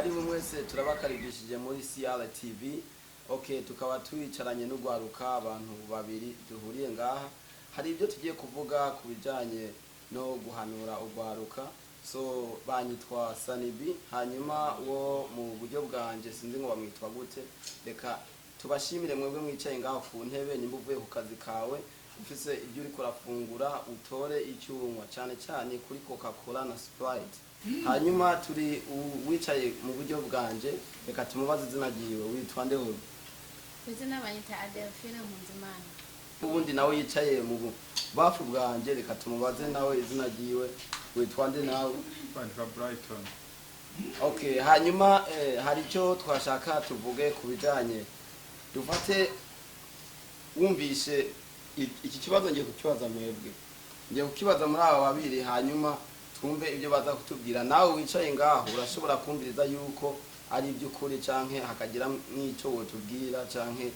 Karibu mwese, turabakaribishije muri CRTV. Okay, tukaba twicaranye n'urwaruka, abantu babiri duhuriye ngaha. Hari ibyo tugiye kuvuga ku bijanye no guhanura urwaruka. So banyitwa Sanibi, hanyuma wo mu buryo bwanje sinzi ngo bamwitwa gute. Reka tubashimire mwebwe mwicaye ngaho ku ntebe. Nimba uvuye ku kazi kawe, ufise ibyo uriko urafungura, utore icyo unywa, cyane cyane kuri Coca Cola na Sprite. Hanyuma turi wicaye mu buryo bwanje, reka tumubaze izina ryiwe. Witwa nde wewe? Izina banyita Adelphine Nkunzimana. Ubundi nawe yicaye mu bafu bwanje, reka tumubaze nawe izina ryiwe. Witwa nde nawe? Bandika Brighton. Okay, hanyuma hari icyo twashaka tuvuge ku bijanye, dufate wumvishe iki kibazo, ngiye kukibaza mwebwe, ngiye kukibaza muri aba babiri, hanyuma twumve ibyo baza kutubwira. Nawe wicaye ngaho urashobora kumviriza yuko ari iby'ukuri canke hakagira n'icyo wotubwira canke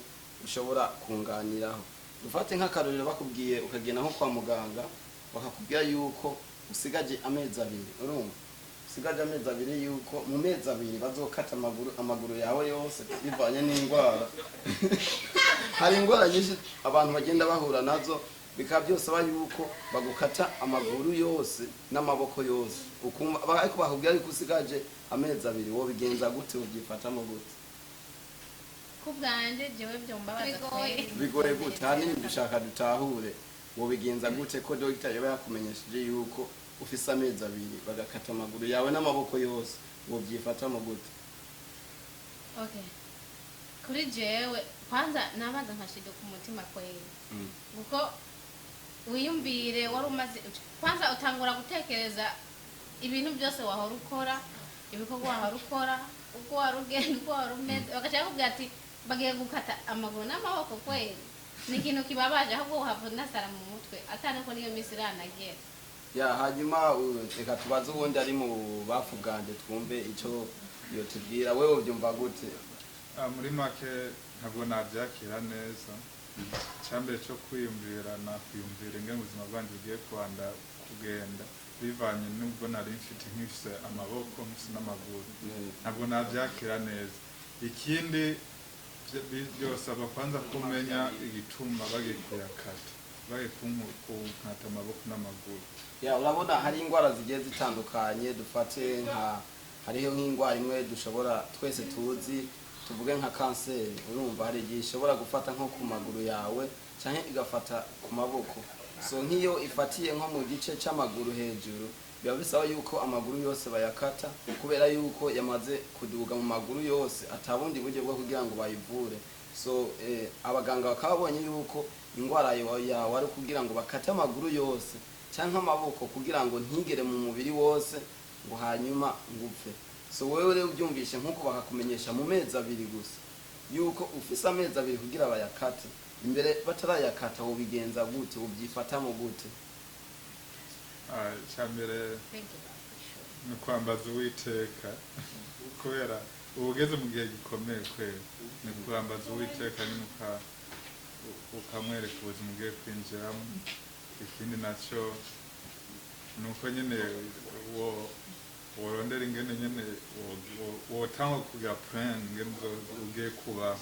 ushobora kunganiraho. Dufate nk'akarorero, bakubwiye ukagenda nko kwa muganga, bakakubwira yuko usigaje amezi 2, urumva usigaje amezi 2, yuko mu mezi 2 bazokata amaguru yawe yose bivanye n'indwara. Hari indwara nyinshi abantu bagenda bahura nazo, bikaba byosaba yuko bagukata amaguru yose n'amaboko yose. Ukumva ariko bakubwira yuko usigaje amezi 2, wobigenza gute? Ubyifatamo gute? Ku bwanjye jewe byombabaza. Bigoye. Kweri. Bigoye gute? Hanini dushaka dutahure, wobigenza gute ko dogita yaba yakumenyesheje yuko ufise amezi 2 bagakata amaguru yawe n'amaboko yose? Wobyifatamo gute? Okay, kuri jewe kwanza nabanza nkashiga ku mutima kweri, kuko wiyumvire wari umaze, kwanza utangura gutekereza ibintu byose wahora ukora, ibikorwa wahora ukora, uko wari ugenda, uko wari umeze, bagaca bakubwira ati bagiye gukata amaguru n'amaboko. Kweri ni ikintu kibabaje, ahubwo uhava unasara mu mutwe atari ko niyo minsi iranagera. Ya, hanyuma reka tubaze ubundi ari mu bafu bwanje, twumve icyo yotubwira. Wewe ubyumva gute? Ah, muri make ntabwo nabyakira neza. Icyambere cyo kwiyumvira, nakwiyumvira ingene ubuzima bwanjye bugiye kubanda kugenda bivanye n'ubwo nari mfite, nkifise amaboko, nkifise n'amaguru. Ntabwo nabyakira neza. Ikindi byosaba kwanza kumenya igituma bagiye kuyakata, bagiye kunkata amaboko n'amaguru. Ya, urabona hari indwara zigiye zitandukanye. Dufate nka hariho nk'indwara imwe dushobora twese tuzi, tuvuge nka kanseri. Urumva hari igihe ishobora gufata nko ku maguru yawe cyangwa igafata ku maboko. So nk'iyo ifatiye nko mu gice c'amaguru hejuru, biba bisaba yuko amaguru yose bayakata, kubera yuko yamaze kuduga mu maguru yose, atabundi buryo bwo kugira ngo bayivure. So abaganga bakaba babonye yuko indwara yawe ari kugira ngo bakate amaguru yose cyangwa amaboko, kugira ngo ntigere mu mubiri wose ngo hanyuma ngo upfe. So wewe rero ubyumvishe nk'uko bakakumenyesha mu mezi 2 gusa yuko ufise amezi 2 kugira bayakate, imbere batarayakata, wobigenza gute? Ubyifatamo gute? Ah, icyambere ni ukwambaza Uwiteka, kubera uba ugeze mu gihe gikomeye. Kwera ni kwambaza Uwiteka nyine, ukamwereka ubuzima ugiye kwinjiramo. Ikindi nacyo ni uko nyine worondera ingene nyine wotanga kugira plan ingene ugiye kubaho.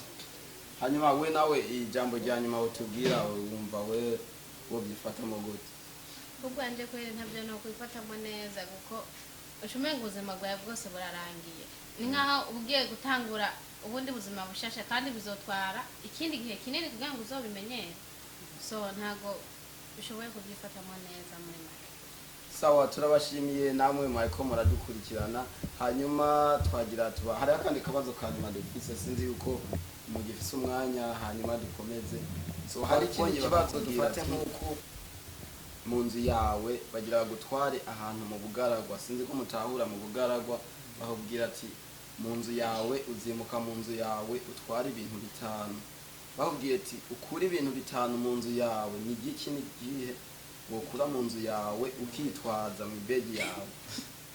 Hanyuma we nawe, ijambo rya nyuma utubwira, wumva we wobyifatamo gute? Ubwanje kweri ntabyo ni ukwifatamo neza, kuko ucumenga ubuzima bwawe bwose burarangiye. Ni nkaho ugiye gutangura ubundi buzima bushasha, kandi bizotwara ikindi gihe kinini kugira ngo uzobimenyere. So ntago ushoboye kubyifatamo neza muri make. Sawa, turabashimiye namwe mwariko muradukurikirana. Hanyuma twagira tuba hari akandi kabazo ka nyuma dufise, sinzi yuko mugifise umwanya, hanyuma dukomeze. So hari ikindi kibazo, dufate nk'uko mu nzu yawe bagira bagutware ahantu mu bugaragwa. Sinzi ko mutahura mu bugaragwa. Bakubwira ati mu nzu yawe uzimuka, mu nzu yawe utware ibintu bitanu. Bakubwiye ati ukure ibintu bitanu mu nzu yawe, ni igiki n'igihe wokura mu nzu yawe ukitwaza mu ibegi yawe,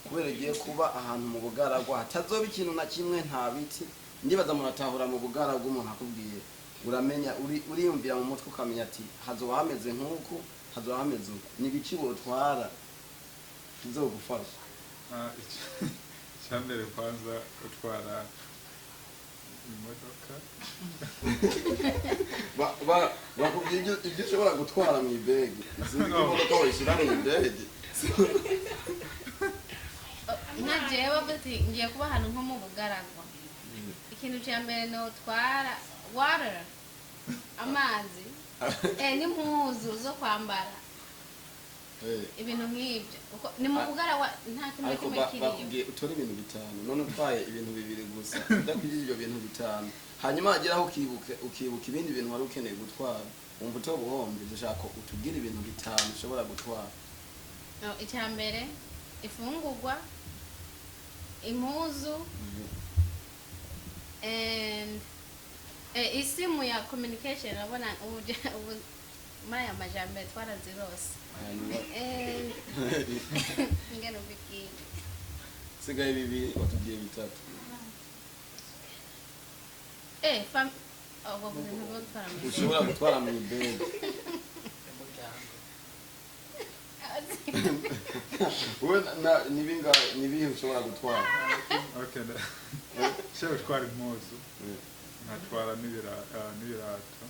kubera ugiye kuba ahantu mu bugaragwa hatazoba ikintu na kimwe, nta biti? Ndibaza muratahura mu bugaragwa. Umuntu akubwiye, uramenya, uriyumvira mu mutwe ukamenya ati hazoba hameze nk'uku, hazoba hameze uku. Ni ibiki wotwara bizogufasha? Ah, Icyambere kwanza utwara imodoka. Bakubwiye ibyo ushobora gutwara mu ibegi. Sinzi ko imodoka wayishyira mu ibegi. Nka jewe bavuze ati ngiye kuba ahantu nko mu bugaragwa, ikintu cya mbere notwara water, amazi, n'impuzu zo kwambara, ibintu nk'ibyo. Kuko ni mu bugaragwa, nta kintu na Ariko kimwe kiriyo. Bakubwiye utore ibintu bitanu, none utwaye ibintu bibiri gusa udakwije ibyo bintu bitanu, hanyuma wageraho ukibuka ibindi bintu wari ukeneye gutwara, wumva utobuhombye. Dushaka utubwire ibintu bitanu ushobora gutwara. No, icya mbere ifungurwa, impuzu and isimu ya communication. Urabona ubu muri aya majambere twarazirose. Hanyuma? And ngeno bikindi. Sigaye bibiri, watubwiye bitatu. Fam, oh, wavuze ibintu byo gutwara mu Ushobora gutwara mu ibegi. Umuryango. Wowe nibihe ushobora gutwara? Okay, nshobora gutwara impuzu, nkatwara n'ibirato,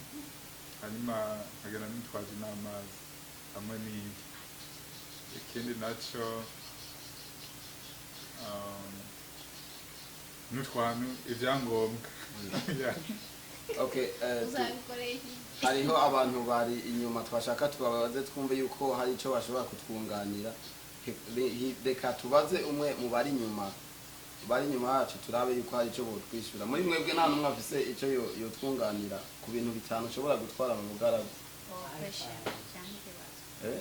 hanyuma nkagenda nitwaje n'amazi hamwe n'inka. Ikindi naco, n'utwantu ibyangombwa. Yeah. Okay, Uzabikoresha? Hariho abantu bari inyuma twashaka tubabaze twumve yuko hari icyo bashobora kutwunganira. Reka tubaze umwe mu bari inyuma yacu, turabe yuko hari icyo botwishyura. Muri mwebwe nta n'umwe afise icyo yotwunganira ku bintu bitanu ushobora gutwara mu bugaragu? Oh, pressure cyangwa ikibazo. Eh?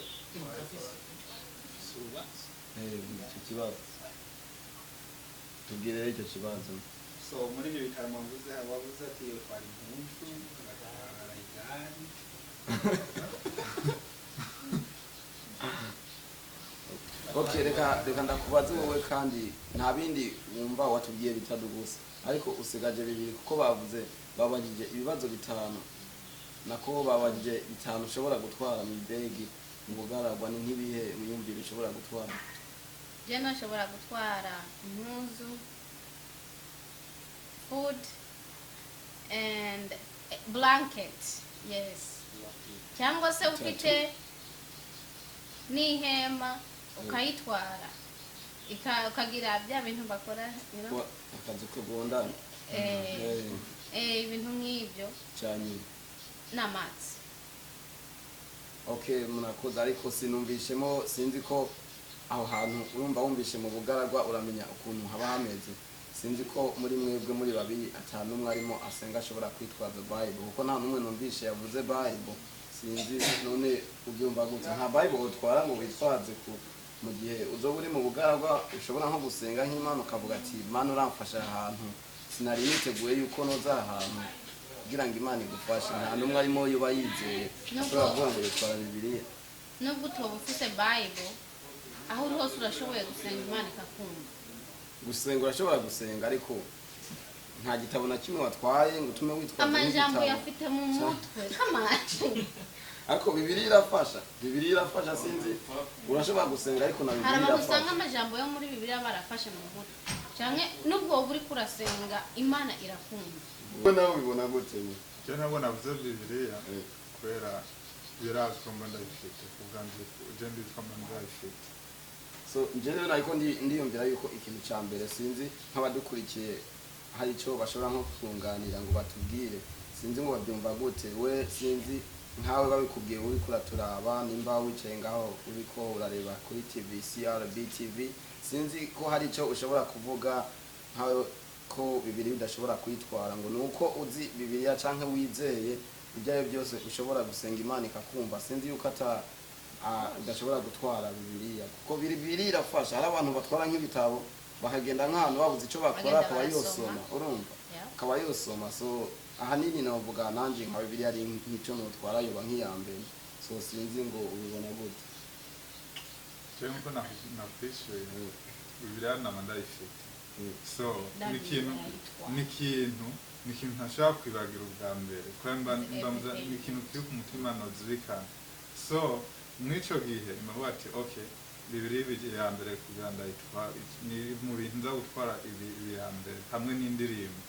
Subatse. Icyo kibazo, tubwire rero icyo kibazo. So muri ibyo bitaro wavuze, wavuze ati utwara impuzu, ugatwara igare. Okay, reka ndakubaze wowe kandi nta bindi wumva watubwiye bitatu gusa, ariko usigaje bibiri kuko bavuze, babajije ibibazo bitanu, nako babajije bitanu ushobora gutwara mu ibegi mu bugaragwa. Ni nk'ibihe mwiyumvire ushobora gutwara? Je nashobora gutwara impuzu, food and blanket, yes, cyangwa se ufite n'ihema ukayitwara, ukagira bya bintu bakora. Akazu kagondana. Ibintu nk'ibyo. Cyanyuma? N'amazi. Okay, murakoze, ariko sinumvishemo, sinzi ko aho hantu urumva wumvishe mu bugaragwa, uramenya ukuntu haba hameze. Sinzi ko muri mwebwe muri babiri atanu umwe arimo asenga ashobora kwitwaza Bible, kuko nta n'umwe numvishe yavuze Bible. Sinzi none ubyumva gute? Nta Bible utwara ngo witwaze ku mu gihe uzoba uri mu bugaragwa, ushobora nko gusenga nk'Imana ukavuga ati: "Mana, uramfasha ahantu sinari niteguye yuko noza aha hantu," kugira ngo Imana igufashe. Nta n'umwe arimo yoba yizeye ashobora kuvuga ngo yitwara Bibiliya? Nubwo utoba ufise Bible, aho uri hose urashoboye gusenga Imana ikakumva. Gusenga urashobora gusenga, ariko nta gitabo na kimwe watwaye ngo utume witwaza Amajambo nk'igitabo. Uyafite mu mutwe, come on. Ariko Bibiliya irafasha, Bibiliya irafasha. Sinzi, urashobora gusenga ariko na Hari Bibiliya abantu usanga irafasha. amajambo yo muri Bibiliya barafashe mu mutwe, canke nubwo wowe uriko urasenga Imana irakumva. Wowe nawe ubibona gute? Je ntabwo navuze Bibiliya kubera birazwi ko mba ndabifite ku bwanjye, je mbizi ko mba ndabifite. So nje rero ariko ndiyumvira yuko ikintu cya mbere, sinzi nk'abadukurikiye hari icyo bashobora nko kunganira ngo batubwire, sinzi ngo babyumva gute. We sinzi nkawe babikubwiye, uriko uraturaba, nimba wicaye ngaho uriko urareba kuri TV CRB TV, sinzi ko hari icyo ushobora kuvuga nkawe ko Bibiliya udashobora kuyitwara ngo ni uko uzi Bibiliya canke wizeye ibyo ari byo byose ushobora gusenga Imana ikakumva. Sinzi yuko ata udashobora gutwara Bibiliya, kuko Bibiliya irafasha. Hari abantu batwara nk'ibitabo bakagenda nk'ahantu babuze icyo bakora, Bagenda akaba barasoma. yosoma, urumva, akaba yosoma. So ahanini navuga nanjye nka Bibiliya ari nk'icyo notwara, yoba nk'iya mbere. So sinzi ngo ubibona gute? Je nkuko nakwishuye, Bibiliya nama ndayifite. So ni ikintu Ndabiyitwara. ni ikintu ntashobora kwibagira ubwa mbere kubera mba Everything. ni ikintu kiri ku mutima nozirikana. So mw'ico gihe mbavuga ati okay. Bibiri biri ya mbere kugira ndayitwara, ni mu bintu nza gutwara ibi ya mbere hamwe n'indirimbo.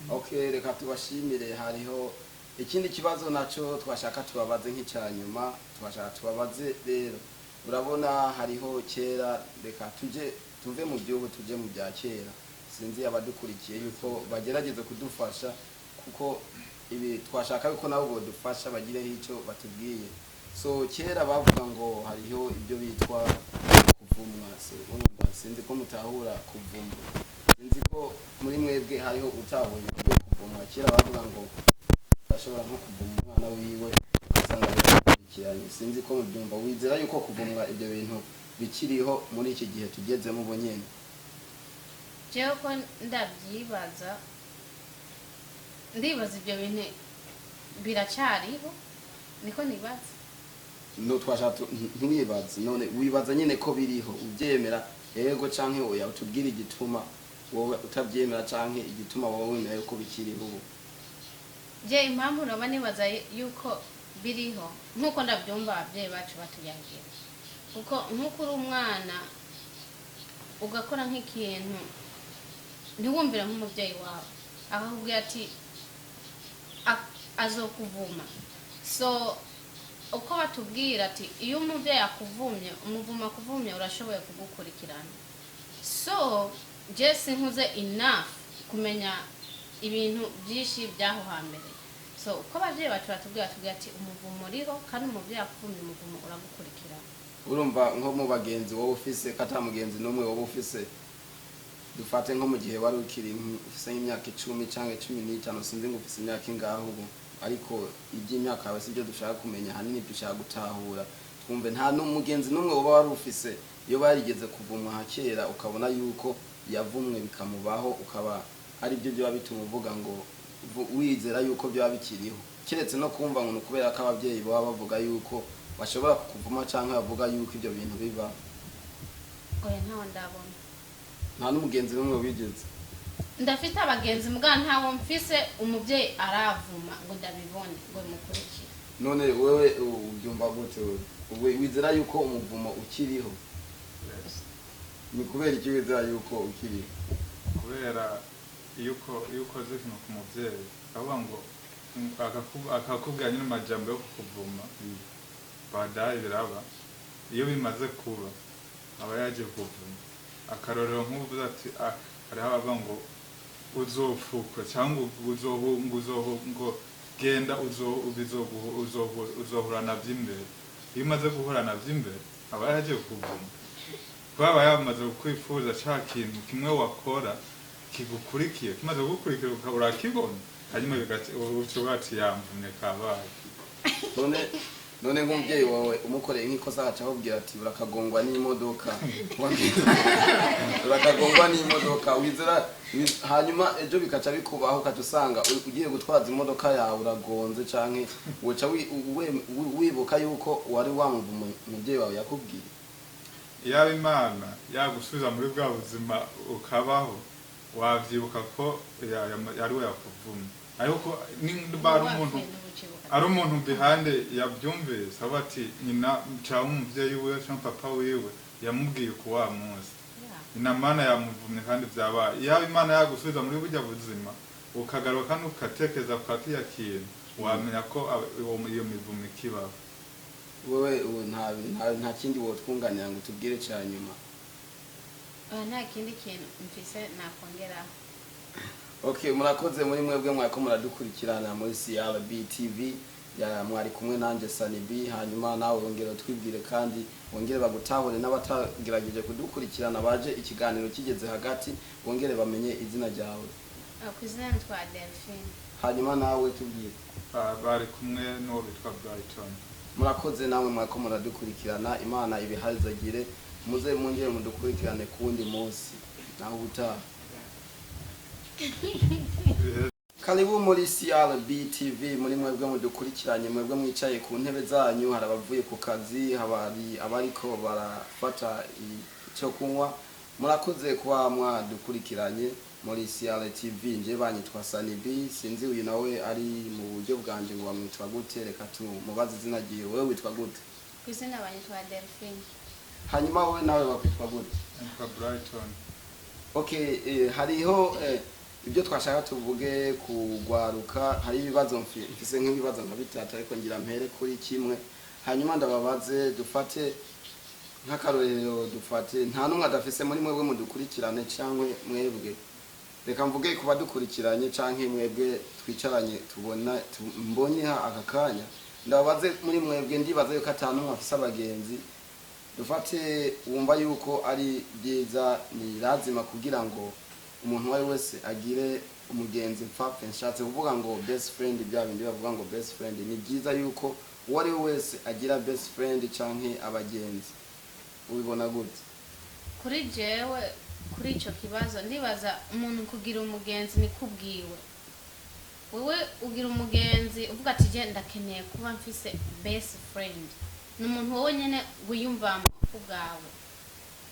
Okay, reka tubashimire. Hariho ikindi kibazo naco twashaka tubabaze nk'icya nyuma, twashaka tubabaze rero. Urabona hariho kera, reka tuje tuve mu gihugu tuje mu bya kera. Sinzi abadukurikiye yuko bagerageze kudufasha, kuko ibi twashaka yuko nabo bodufasha bagireho icyo batubwiye. So kera bavuga ngo hariho ibyo bitwa kuvumwa. So urumva, sinzi ko mutahura kuvumwa, sinzi ko muri mwebwe hariho utahuye ibyo kuvumwa. Kera bavuga ngo ashobora nko kuvuma umwana wiwe, ugasanga birakurikiranye. Sinzi ko mubyumva. Wizera yuko kuvumwa ibyo bintu bikiriho muri iki gihe tugezemo ubu nyene? Jewe ko ndabyibaza, ndibaza ibyo bintu biracyariho, niko nibaza. No twashaka ntiwibaze none, wibaza nyene ko biriho, ubyemera yego canke oya? Utubwire igituma wowe utabyemera canke igituma wowe wemera yuko bikiriho ubu. Je impamvu noba nibaza yuko biriho, nk'uko ndabyumva ababyeyi bacu batuyagira, kuko nk'uko uri umwana ugakora nk'ikintu ntiwumvire nk'umubyeyi wawe, akakubwira ati azokuvuma. So uko batubwira ati iyo umubyeyi akuvumye, umuvuma akuvumye, urashoboye kugukurikirana. So je sinkuze enough kumenya ibintu byinshi by'aho hambere. So uko ababyeyi bacu batubwira ati umuvumo uriho, kandi umubyeyi akuvumye, umuvumo uragukurikirana. Urumva nko mu bagenzi wowe ufise, ko ata mugenzi n'umwe wowe ufise, dufate nko mu gihe wari ukiri ufise nk'imyaka 10 cyangwa 15, sinzi ngo ufise imyaka ingahe ubu, ariko iby'imyaka yawe sibyo dushaka kumenya. Ahanini dushaka gutahura twumve, nta n'umugenzi n'umwe woba wari ufise iyo barigeze kuvumwa ha kera, ukabona yuko yavumwe bikamubaho, ukaba ari byo byaba bituma uvuga ngo wizera yuko byaba bikiriho, keretse no kumva ngo ni ukubera ko ababyeyi baba bavuga yuko bashobora kukuvuma cyangwa bavuga yuko ibyo bintu biba? Oya, ntawe ndabona. Nta n'umugenzi n'umwe wigeze? Ndafite abagenzi, mbwa ntawo mfise umubyeyi aravuma ngo ndabibone ngo bimukurikire. None wewe ubyumva gute? Wewe wizera yuko umuvumo ukiriho? Ni kubera iki wizera yuko ukiriho? Kubera iyo ukoze ikintu ku mubyeyi, akavuga ngo akakubwira nyine amajambo yo kukuvuma, badaye biraba. Iyo bimaze kuba aba yaje kuvuma. Akarorero, nk'uvuze ati hariho abavuga ngo uzopfukwa cyangwa uzohu ngo uzohu ngo genda uzohura navyo imbere. Iyo umaze guhura navyo imbere, aba yaje kuvuma, kuba aba yamaze kukwifuza ca kintu kimwe wakora kigukurikiye, kimaze kugukurikira urakibona, hanyuma uca uvuga ati yamvumye kabaye. None nk'umubyeyi wawe umukoreye nk'ikosa, agaca akubwira ati urakagongwa n'imodoka, urakagongwa n'imodoka, wizera hanyuma ejo bikaca bikubaho, ukaca usanga ugiye gutwaza imodoka yawe uragonze, canke woca wibuka yuko wari wamuvuma umubyeyi wawe yakubwiye? Yaba Imana yagusubiza muri bwa buzima ukabaho, wavyibuka ko ari we yakuvumye. Ariko nimba ari umuntu ari umuntu behind yabyumvise, aba ati nyina cyangwa umuvyeyi wiwe cyangwa papa wiwe yamubwiye ku wa munsi, nyina Mana yamuvumye kandi vyabaye. Yaba Imana yagusubiza muri burya buzima ukagaruka kandi ugatekereza kwa kiriya kintu, wamenya ko iyo mivumo ikibaho. Wewe ubu nta kindi wotwunganira ngo tubwire ca nyuma? Oya, nta kindi kintu mfise nakongeraho. Okay, murakoze muri mwebwe mwako muradukurikirana muri CRB TV ya, mwari kumwe nanje Sani B. Hanyuma nawe wongere utwibwire kandi wongere bagutahure n'abatagerageje kudukurikirana, baje ikiganiro kigeze hagati, wongere bamenye izina ryawe. Ku izina nitwa Delphine. Hanyuma nawe tubwire. Bari kumwe n'uwo bitwa Brighton. Murakoze namwe mwako muradukurikirana. Imana ibihazagire, muze mwongere mudukurikirane kuwundi munsi. Naho ubutaha. Karibu muri CRB TV. Muri mwebwe mudukurikiranye, mwebwe mwicaye ku ntebe zanyu, hari abavuye ku kazi, habari abariko barafata icyo kunywa. Murakoze kuba mwadukurikiranye muri CR TV. Nje banyitwa Sani B. Sinzi uyu nawe ari mu buryo bwanje ngo bamwitwa gute, reka tumubaze izina ryiwe. Wewe witwa gute? Ku izina banyitwa Delphine. Hanyuma wowe nawe bakwitwa gute? Nitwa Brighton. Okay, hariho ibyo twashaka tuvuge kugwaruka. Hari ibibazo mfise nk'ibibazo nka bitatu, ariko ngira mpere kuri kimwe, hanyuma ndababaze. Dufate nk'akarorero, dufate nta n'umwe adafise muri mwebwe mudukurikirane cyangwa mwebwe, reka mvuge ku badukurikiranye canke mwebwe twicaranye, tubona mbonye ha aka kanya, ndababaze muri mwebwe, ndibaza yuko ata n'umwe afise abagenzi. Dufate wumva yuko ari byiza, ni lazima kugira ngo umuntu uwo ari we wese agire umugenzi mpfapfe, nshatse kuvuga ngo best friend, bya bindi bavuga ngo best friend, ni byiza yuko uwo ari we wese agira best friend canke abagenzi? Ubibona gute? Kuri jewe, kuri icyo kibazo, ndibaza umuntu kugira umugenzi ni kubwiwe. Wewe ugira umugenzi uvuga ati: "Je ndakeneye kuba mfise best friend." Ni umuntu wowe nyene wiyumvamo ubwawe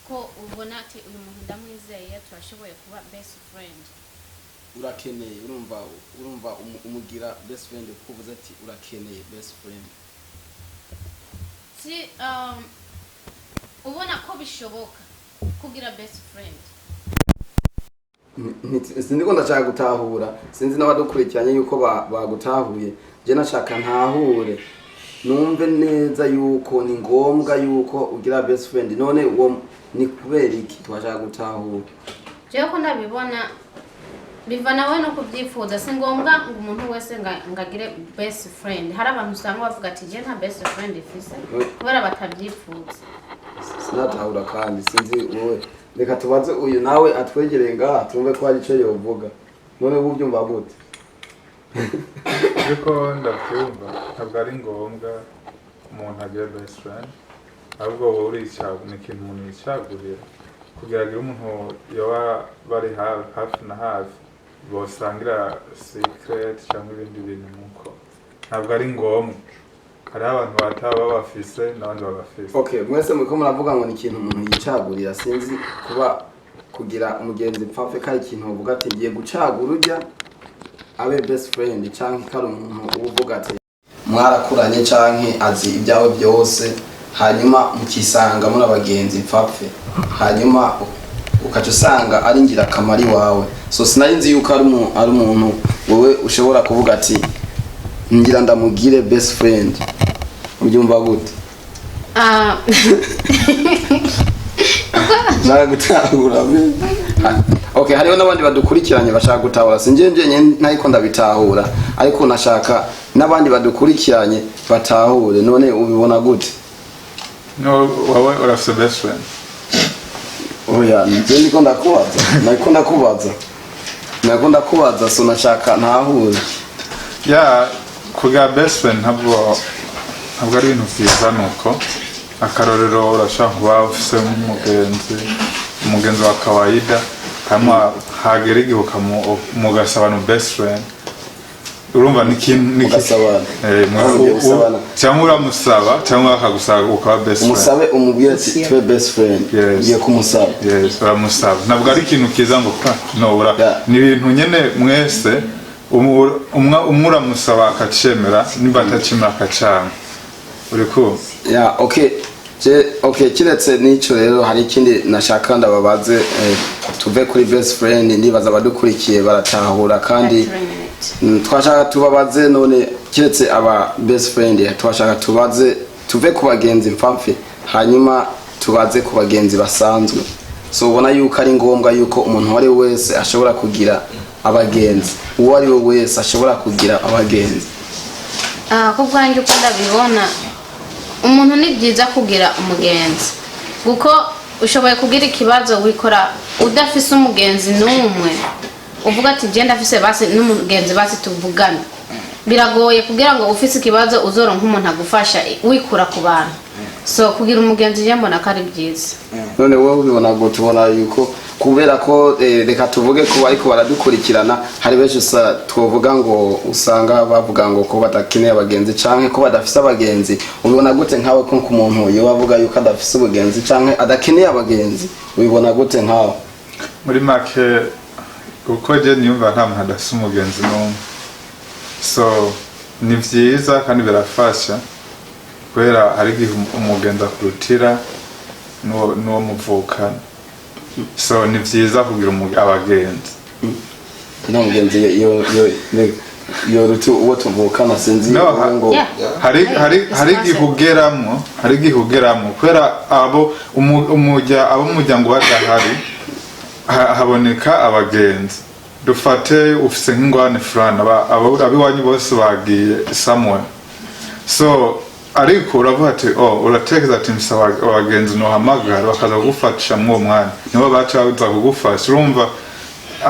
ko ubona ati: "Uyu muntu ndamwizeye, turashoboye kuba best friend." Urakeneye, urumva umugira best friend kuko uvuze ati urakeneye best friend. Si ubona ko bishoboka kugira best friend. Sinzi ko ndashaka gutahura, sinzi n'abadukurikiranye yuko bagutahuye. Je nashaka ntahure, numve neza yuko ni ngombwa yuko ugira best friend. None uwo ni kubera iki? Twashaka gutahura. Jewe ko ndabibona, biva nawe no kubyifuza. Si ngombwa ngo umuntu wese ngagire best friend. Hari abantu usanga bavuga ati: "Je nta best friend ifise," kubera batabyifuza. Sinatahura kandi sinzi wowe. Reka tubaze uyu nawe atwegereye ngaha, tumve ko hari icyo yovuga. None ubu ubyumva gute? Ariko ndabyumva, ntabwo ari ngombwa umuntu agira best friend, ahubwo wowe uricagura. Ni ikintu umuntu yicagurira kugira agire umuntu yoba bari hafi na hafi, bosangira secret cyangwa ibindi bintu. Nkuko ntabwo ari ngombwa, hariho abantu bataba babafise n'abandi babafise. Okay, mwese muriko muravuga ngo ni ikintu umuntu yicagurira. Sinzi kuba kugira umugenzi mpfapfe ko ari ikintu uvuga ati: "Ngiye gucagura urya abe best friend," canke ko ari umuntu uba uvuga ati mwarakuranye canke azi ibyawe byose, hanyuma mukisanga muri abagenzi mpfapfe, hanyuma ukaca usanga ari ingirakamaro iwawe. So sinari nzi yuko ari umuntu wowe ushobora kuvuga ati: "Ngira ndamugire best friend." Ubyumva gute? Ah, Nshaka gutahura. Okay, hariho n'abandi badukurikiranye bashaka gutahura. Sinje nje ntariko ndabitahura, ariko nashaka n'abandi badukurikiranye batahure. None ubibona gute? No, wowe urafise best friend? Oya, nje ndiko ndakubaza, nariko ndakubaza, nariko ndakubaza. So nashaka ntahure. Ya, kugira best friend ntabwo ari ibintu byiza. Nuko akarorero, urashobora kuba ufise nk'umugenzi, umugenzi wa kawaida, hanyuma hagera igihe mugasabana best friend. Urumva ni ikintu Mugasabana. Eh, Aho ugiye gusabana. Cyangwa uramusaba cyangwa akagusaba, ukaba best friend. Umusabe, umubwire ati: "Tube best friend." Yes. Ugiye kumusaba. Yes, uramusaba. Ntabwo ari ikintu kiza ngo pa no ura Yeah. ni ibintu nyene mwese umwe uramusaba akacemera, nimba atacemera akacanga. Uri kumva? Ya, okay. Je, okay, kiretse n'ico rero, hari ikindi nashaka ndababaze. Tuve kuri best friend, ndibaza abadukurikiye baratahura kandi 3 minutes. Twashaka tubabaze none, kiretse aba best friend, twashaka tubaze, tuve ku bagenzi mpfapfe, hanyuma tubaze ku bagenzi basanzwe. So ubona yuko ari ngombwa yuko umuntu uwo ari we wese ashobora kugira abagenzi, uwo ari we wese ashobora kugira abagenzi? Ah, ku bwanjye uko ndabibona, umuntu ni byiza kugira umugenzi, kuko ushoboye kugira ikibazo wikora udafise umugenzi n'umwe, uvuga ati: "Genda afise basi n'umugenzi, basi tuvugane." Biragoye kugira ngo ufise ikibazo uzoronke umuntu agufasha wikura ku bantu. So kugira umugenzi je mbona ko ari byiza. None wowe ubibona gute? Ubona yuko kubera ko reka tuvuge ko bariko baradukurikirana, hari benshi twovuga ngo usanga bavuga ngo ko badakeneye abagenzi canke ko badafise abagenzi. Ubibona gute nkawe, ko ku muntu yoba avuga yuko adafise ubugenzi canke adakeneye abagenzi, ubibona gute nkawe? Muri make, kuko je niyumva nta muntu adafise umugenzi n'umwe, so ni vyiza kandi birafasha, kubera hari igihe umugenzi akurutira. n'uwo muvukana. So ni vyiza kugira abagenzi. Nta mugenzi yoruta uwo tuvukana, sinzi. No, ngo Yeah. Hari It's igihe ugeramwo, hari igihe ugeramwo kubera abo abo umuryango badahari, haboneka abagenzi. Dufate ufise nk'ingwane fulani, abiwanyu bose bagiye somewhere, so ariko uravuga ati, oh, uratekereza ati mfise abagenzi nohamagara bakaza kugufasha mw'uwo mwanya, nibo baca baza kugufasha. Urumva,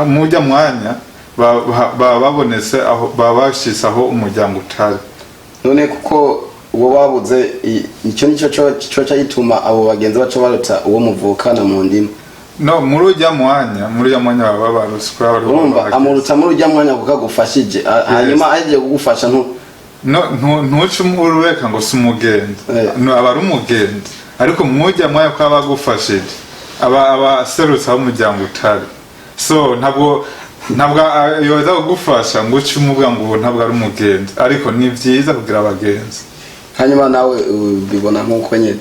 mujya mwanya baba babonetse aho, baba bashitse aho umuryango utari. None kuko uwo babuze, icyo nicyo co gituma abo bagenzi baca baruta uwo muvukana mu ndimi? No, muri ujya mwanya baba baruse kubera bari Urumva, bahageze. amuruta muri ujya mwanya kuko agufashije. Hanyuma ahejeje kugufasha ntu No, ntuce urureka ngo si umugenzi. No, aba ari umugenzi, ariko mujya mwanya ko aba agufashije, aba aserutse aho umuryango utari. So ntabwo yoza kugufasha ngo uce umuvuga ngo ubu ntabwo ari umugenzi, ariko ni vyiza kugira abagenzi. Hanyuma nawe ubibona nk'uko nyine?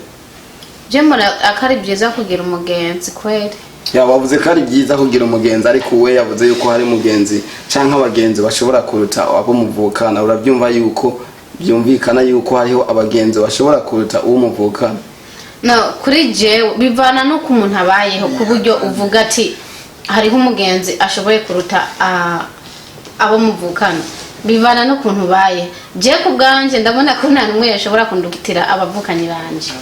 Je mbona ko ari byiza kugira umugenzi kweri. Ya, wavuze ko ari byiza kugira umugenzi, ariko we yavuze yuko hari umugenzi canke abagenzi bashobora kuruta abo muvukana. Urabyumva yuko byumvikana yuko hariho abagenzi bashobora kuruta uwo muvukana? No, kuri jewe bivana n'uko umuntu abayeho, ku buryo uvuga ati hariho umugenzi ashoboye kuruta abo muvukana. Bivana n'ukuntu ubaye. Je ku bwanje ndabona ko nta n'umwe yashobora kundutira abavukanyi banje.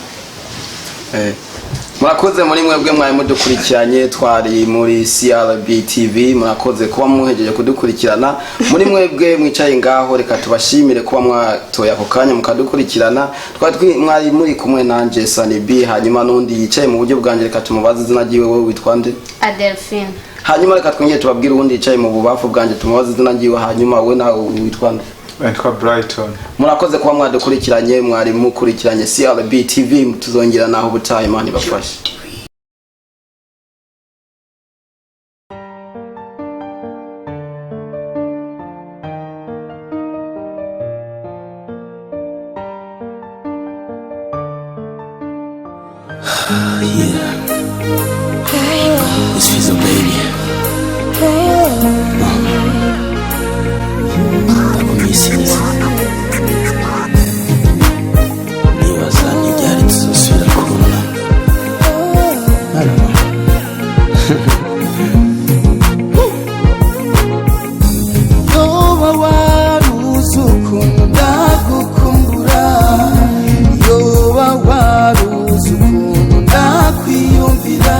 Murakoze muri mwebwe mwari mudukurikiranye, twari muri CRB TV. Murakoze kuba muhejeje kudukurikirana. Muri mwebwe mwicaye ngaho, reka tubashimire kuba mwatoye ako kanya mukadukurikirana. Twari mwari muri kumwe nanje Sani B, hanyuma n'undi yicaye mu buryo bwanjye, reka tumubaze izina ryiwe. Wowe witwa nde? Adelphine. Hanyuma reka twongere tubabwire uwundi yicaye mu bubafu bwanjye, tumubaze izina ryiwe. Hanyuma we nawe witwa nde? Witwa Brighton. Murakoze kuba mwadukurikiranye, mwari mukurikiranye CRB TV. Tuzongera naho ubutaha, Imana ibafashe. Yeah. It's Fizzle, baby. Ndakumisinze. Nibaza ntibyari tuzosubira kubona. I don't know. Yoba waruzi ukuntu ndagukumbura, yoba waruzi ukuntu ndakwiyumvira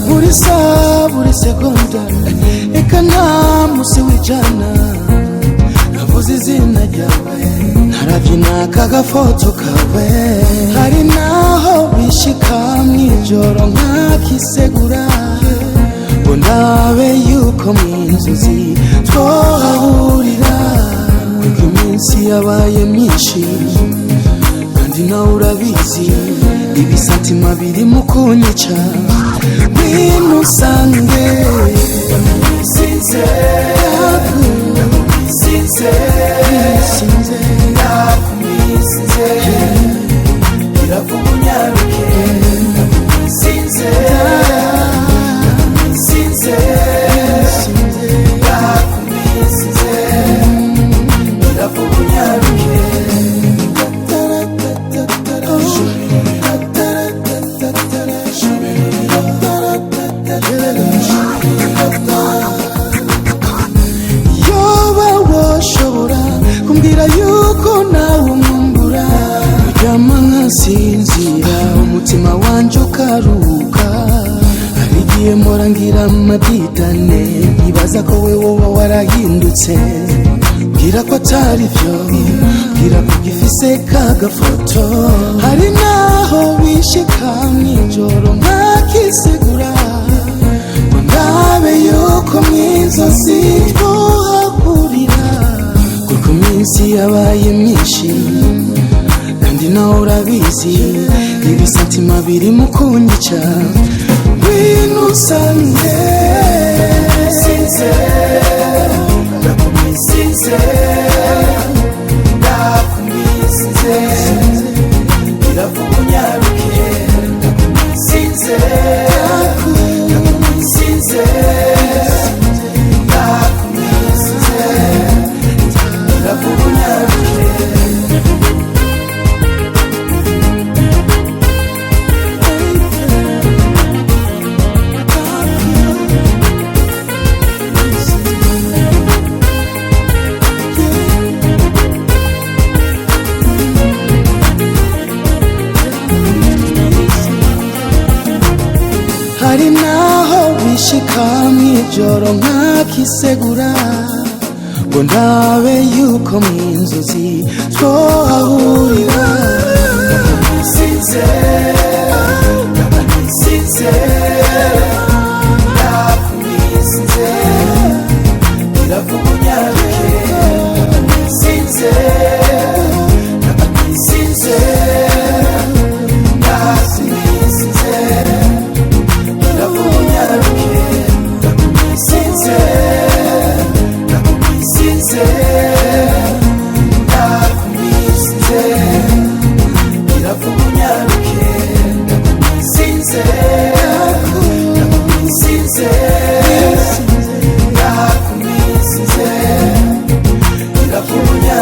buri saha, buri segonda, eka nta musi w'ijana navuze izina ryawe ntarabyina kagafoto kawe. Hari naho bishika mw'ijoro nkakisegura ngo ndabe yuko mu nzozi twahahurira, kuko iminsi yabaye myinshi kandi nawe urabizi, ibisatima biri mu kunyica. Ngwino usange sinze, sinze, sinze, ndakumisinze, iravuga unyaruke, sinze, sinze, ndakumisinze, iravuga unyaruke. Yoba woshobora kumbwira yuko nawe umwumbura, uryama nkasinzira, umutima wanje ukaruhuka. Hari igihe mpora ngira amadidane, nkibaza ko we woba warahindutse. Mbwira ko atari byo, mbwira ko ugifise kagafoto. Hari naho bishika mw'ijoro nkakisegura ngo ndabe yuko mw'inzozi twahahurira, kuko iminsi yabaye myinshi kandi nawe urabizi, ibisantima biri mu kunyica. Ngwino usange sinze, ndakumisinze, ndakumisinze, iravuga unyaruke, ndakumisinze. ijoro nkakisegura ngo ndabe yuko mu inzozi twohahurira. Sinze, sinze, ndakumisinze, iravuga. Sinze, sinze, ndakumisinze, iravuga. Sinze, ndakumisinze, ndakumisinze, iravuga. Sinze, ndakumisinze, ndakumisinze, iravuga.